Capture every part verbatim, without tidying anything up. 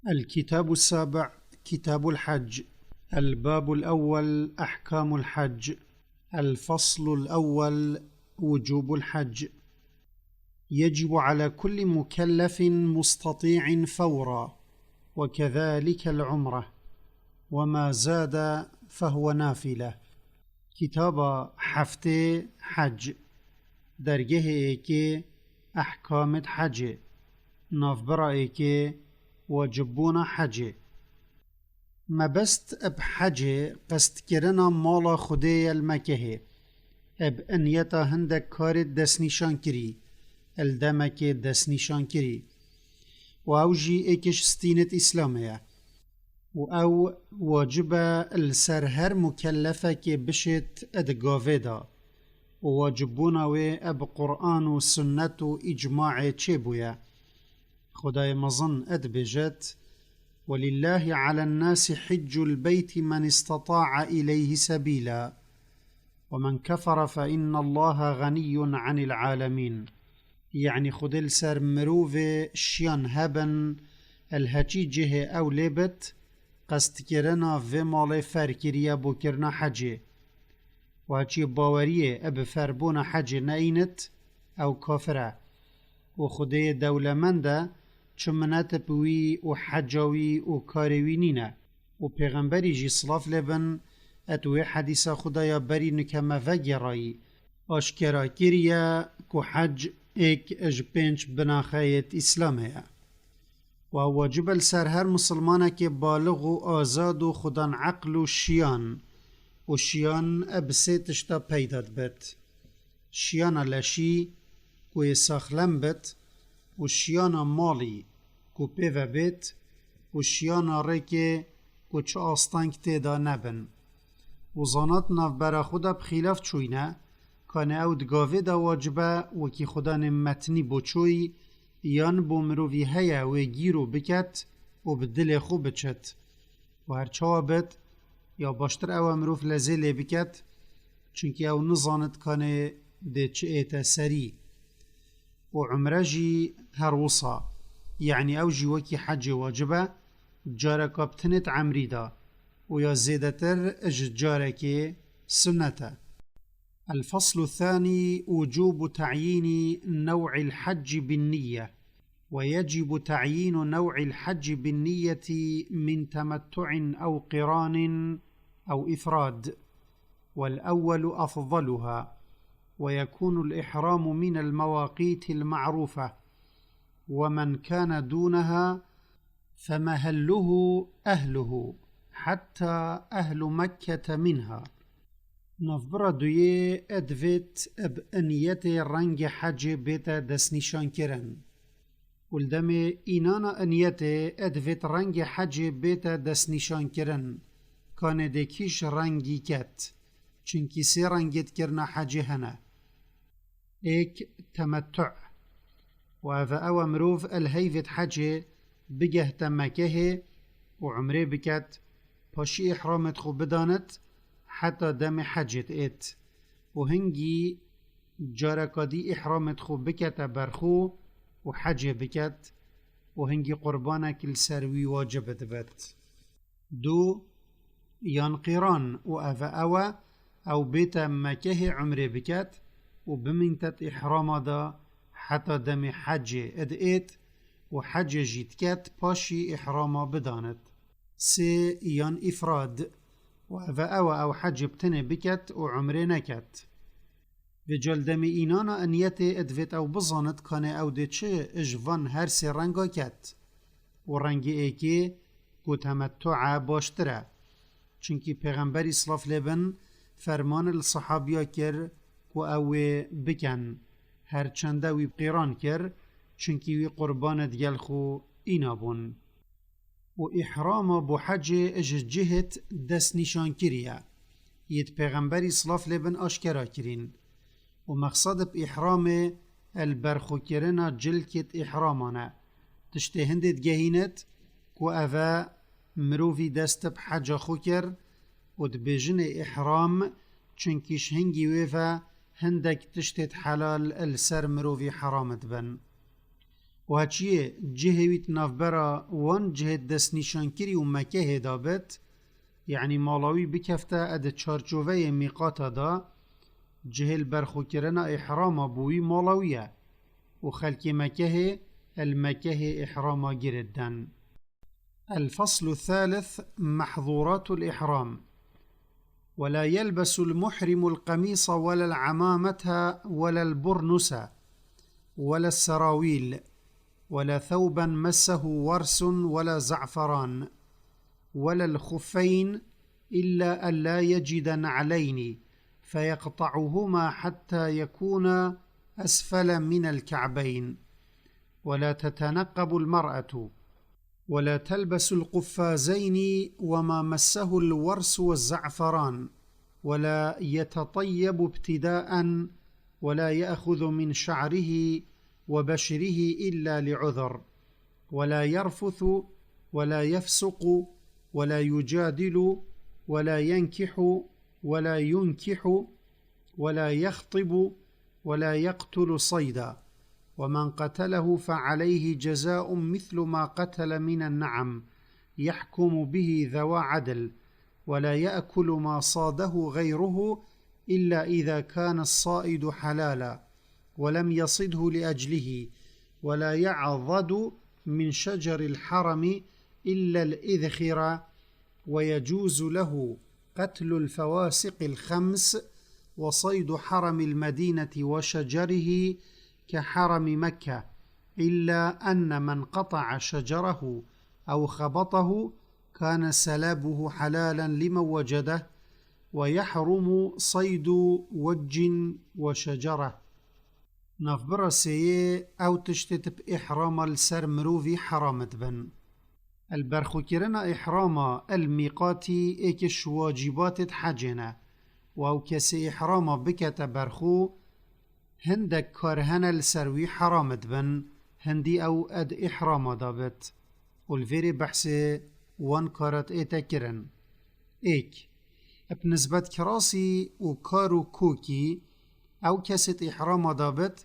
الكتاب السابع، كتاب الحج. الباب الأول، أحكام الحج. الفصل الأول، وجوب الحج. يجب على كل مكلف مستطيع فورا، وكذلك العمرة، وما زاد فهو نافلة. Kitaba heftê, hec. Dergehê êkê, ehkamêt hecê. Navbira êkê, wacibûna hecê. Mebest eb hecê qestkirina mala Xwedê ye li Mekehê. Eb niyeta hindek karê destnîşankirî, li demekê destnîşankirî. Û ew jî êk ji stînêt Îslamê ye. Û ew wacib e li ser her mukellefekê bişêt ed gavê de. Û wacibûna wê eb Quran û sunnet û îcmaê çêbûye. Xwedayê mezin dibêjit: "ولله على الناس حج البيت من استطاع إليه سبيلا، ومن كفر فإن الله غني عن العالمين." Yanî Xwedê li ser mirovê şiyan hebin, li heçî cihê ew lê bit, qestkirina vê malê ferz kiriye bo kirina hecê. Û heçî baweriyê eb ferbûna hecê neyînit, ew kafir e. Û Xwedê yê dewlemend e, çi minet bi wî û heca wî û karê wî nîne. Û Pêxemberî jî, silav lê bin, et wê hedîsa Xwedaya berî nike me vegêrayî, aşkera kiriye ku hec êk ji pênc binaxeyêt Îslamê ye. Û ew wacib e li ser her misilmanekê balix û azad û xudan eql û şiyan, û şiyan e bi sê tişta peyda dibit: şiyana leşî ku yê saxlem bit, û şiyana malî ku pê ve bêt, û şiyana rêkê ku çi asteng tê de nebin. Û zanat navbera xwe de bi xîlaf çûyne, kanê ew di gavê de wacib e, wekî xudanê metnî bo çûy, yan bo mirovî heye wê gîro biket û bi dilê xwe biçit. Û her çawa bit, ya baştir ew e mirov lezê lê biket, çunkî ew nizanit kanê dê çi ête serî. Û umre jî her wisa, yanî ew jî wekî hecê wacib e, careka bi tinê di emrî de û ya zêdetir ji carekê sunnet e. الفصل الثاني، وجوب تعيين نوع الحج بالنية. ويجب تعيين نوع الحج بالنية من تمتع أو قران أو إفراد، والأول أفضلها، ويكون الإحرام من المواقيت المعروفة، ومن كان دونها فمحله أهله، حتى أهل مكة منها. Navbira duyê e divêt eb niyetê rengê hecê bête destnîşankirin. Û li demê înana niyetê e divêt rengê hecê bête destnîşankirin, kanê dê kî ji rengî ket, çunkî sê rengêt kirina hecê hene. Êk, temettu. Û ev e ew e mirov el heyvêt hecê bigehte Mekehê û umrê biket, paşî îhramêt xwe bidanit heta demê hecêt êt û hingî careka dî îhramêt xwe bikete ber xwe û hecê biket û hingî qurbanek li ser wî wacib dibit. Du, yan qîran, û ev e ew e, ew bête Mekehê umrê biket û bimîntet îhrama de heta demê hecê id êt û hecê jî diket, paşî îhrama bidanit. Sê, yan îfrad, û ev e ew e, ew hecê bi tenê biket û umrê neket. Vêca li demê înana niyetê divêt ew bizanit kanê ew dê çi ji van her sê renga ket. Û rengê êkê ku temettu e baştir e. Çunkî Pêxemberî, silav lê bin, ferman li sehabiya kir ku ew wê bikin. Her çende wî qîran kir, çunkî wî qurbanê digel xwe îna bûn. Û îhrama bo hecê ji cihêt destnîşankirî ye, yêt Pêxemberî, silav lê bin, aşkera kirîn. Û mexsed bi îhramê el berxwekirina cilkêt îhraman e. Tiştê hindê digehînit ku ev e mirovî dest bi heca xwe kir û dibêjinê îhram, çunkî ji hingî wê ve hindek tiştêt helal li ser mirovî heram dibin. Û heçiyê cihê wî di navbera wan cihê destnîşankirî û Mekehê de bit, yanî mala wî bikefte ed çarçoveyê mîqata de, cihê li berxwekirina îhrama bo wî mala wî ye û xelkê Mekehê el Mekehê îhrama girê den. الفصل الثالث، محظورات الإحرام. ولا يلبس المحرم القميص ولا العمامة ولا البرنس ولا السراويل ولا ثوبا مسه ورس ولا زعفران ولا الخفين إلا أن لا يجد نعلين فيقطعهما حتى يكونا أسفل من الكعبين، ولا تتنقب المرأة، ولا تلبس القفازين وما مسه الورس والزعفران، ولا يتطيب ابتداء، ولا يأخذ من شعره وبشره إلا لعذر، ولا يرفث، ولا يفسق، ولا يجادل، ولا ينكح، ولا ينكح، ولا يخطب، ولا يقتل صيدا، ومن قتله فعليه جزاء مثل ما قتل من النعم، يحكم به ذوى عدل، ولا يأكل ما صاده غيره إلا إذا كان الصائد حلالا، ولم يصده لأجله، ولا يعضد من شجر الحرم إلا الإذخر، ويجوز له قتل الفواسق الخمس وصيد حرم المدينة وشجره كحرم مكة، إلا أن من قطع شجره أو خبطه كان سلبه حلالا لمن وجده، ويحرم صيد وج وشجرة. Navbera sêyê ew tiştê di bi îhrama li ser mirovî heram dibin. El berxwekirina îhrama el mîqatî êk ji wacîbatê di hecê ne. Û ew kesê îhrama bikete berxwe, hindek kar hene li ser wî heram dibin, hindî ew ed îhrama de bit. Û li vêrê behsê wan karat ête kirin. Êk, bi nisbet kirasî û kar û kokî, ew kesê di îhrama de bit,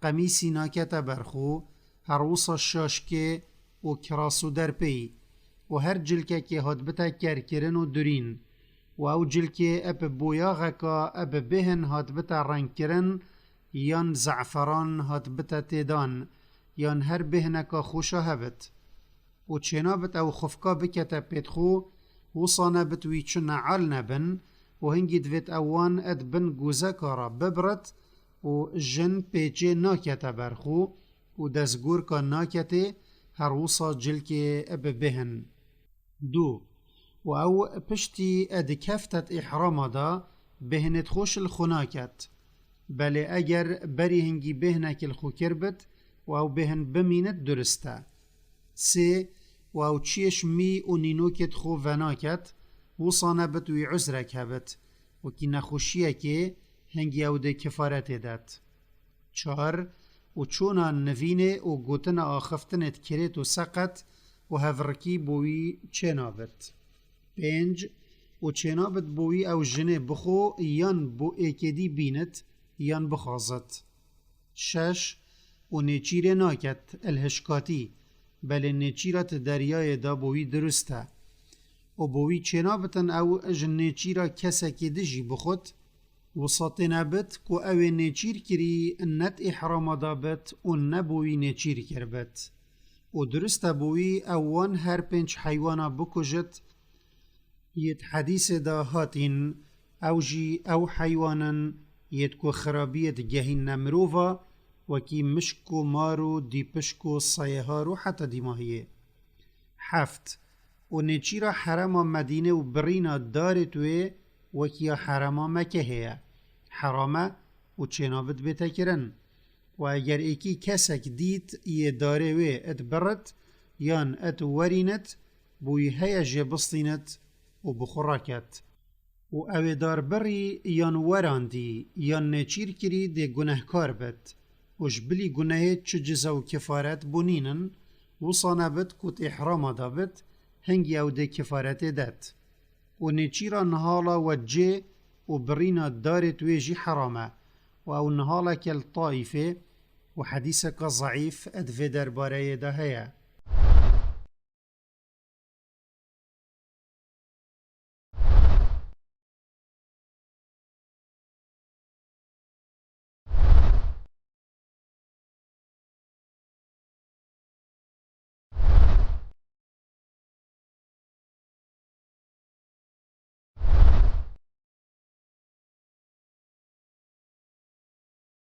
qemîsî nakete berxwe, her wisa şaşkê û kiras û derpêyî û her cilkekê hatbite kerkirin û durîn û ew cilkê bi boyaxeka bi bêhin hatbite rengkirin yan ze'feran hatbite têdan yan her bêhneka xweşa hebit. Û çênabit ew xufka bikete pêtxû, wisa nebit wî çi neal nebin, û hingî divêt ew wan ed bin gozeka re bibrit, û jin pêçê nakete berxû, û destgorka naketê, her wisa cilkê bi bêhin. Du, û ew piştî ed keftet îhrama de, bêhnêt xweş li xwe naket. Belê eger berî hingî bêhnek li xwe kir bit û ew bêhn bimînit durist e. Sê, û ew çiyê ji mî û nînokêt xwe venaket, wisa nebit wî uzrek hebit, wekî nexweşiyekê hingî ew dê kifaretê det. Çar, û çûna nivînê û gotina axiftinê di kirêt û seqet û hevrikî bo wî çênabit. Pênc, û çênabit bo wî ew jinê bixwe yan bo êkê dî bînit yan bixwazit. Şeş, û nêçîrê naket el hişkatî, belê nêçîra di deryayê de bo wî durist e. Û bo wî çênabitin ew ji nêçîra kesekî di jî bixwit, wisa têne bit ku ew ê nêçîr kirî ne di îhrama de bit û ne bo wî nêçîr kiribit. Û durist e bo wî ew wan her pênc heywana bikujit, yê di hedîsê de hatîn, ew jî ew heywan in, yêt ku xirabiyê digehînne mirova, wekî mişk û mar û dîpişk û seyehar û heta dîmahiyê. Heft, û nêçîra herema Medînê û birîna darêt wê wekî ya herema Mekehê ye. Heram e û çênabit bête kirin. Û eger êkî kesek dît yê darê wê ed birit yan ed werînit, bo wî heye jê bistînit û bi xwe raket. Û ew ê dar birî yan werandî yan nêçîr kirî dê gunehkar bit û ji bilî gunehê çi ciza û kifaret bo nînin, wisa nebit ku di îhrama de bit, hingî ew dê kifaretê det. Û nêçîra nihala we cê û birîna darêt wê jî heram e. Û ew nihaleke li Taîfê, û hedîseke zeîf di vê derbareyê de heye.